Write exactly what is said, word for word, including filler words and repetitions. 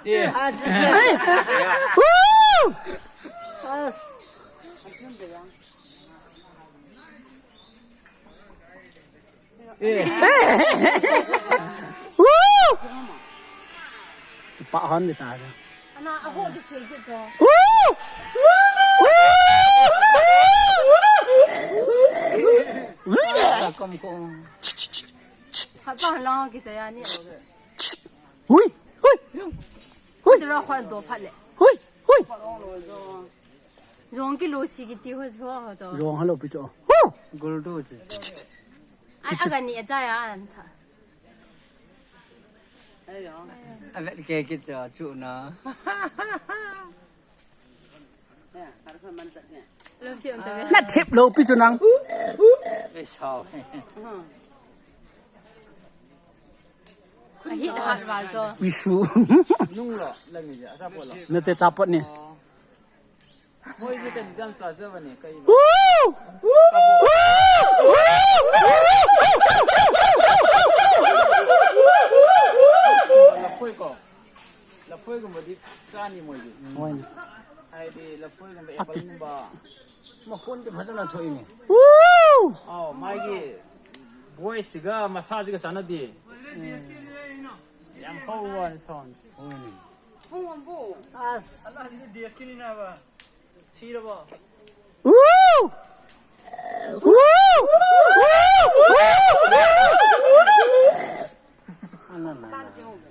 Woo! Woo! Kipa hon ni ta. Ana, a ho di se ki jo. Woo! Woo! Woo! Kom, kom. Hapa lang ki saya ni. Hui, hui. Hui. Ti ra khwan to phat le. Hui, hui. Jong ki lo si ki ti ho ho ho jo. Jong ha lo pi jo. Hu! Gul do je. Ai, aga ni a jaya an tha. Avet ke ki jo chu na. Lo si um ta ve. Na thep lo pi chu nang. Ei sao. A hit hat val jo. Isu. Nung lo, la mi ja, sa po lo. Na te cha pot ni. Moi ni te dam sa sa ba ni, kai. Woo! Woo! Lafoi ko. Lafoi ko mo di cha ni moi di. Moi ni. Ai di lafoi ko mo apple mo ba. Mo kon di phajana thoi ni. Woo! Oh, mai gi. Boy siga, massage ga sana di. Yam khau wan son. As. Woo! Woo!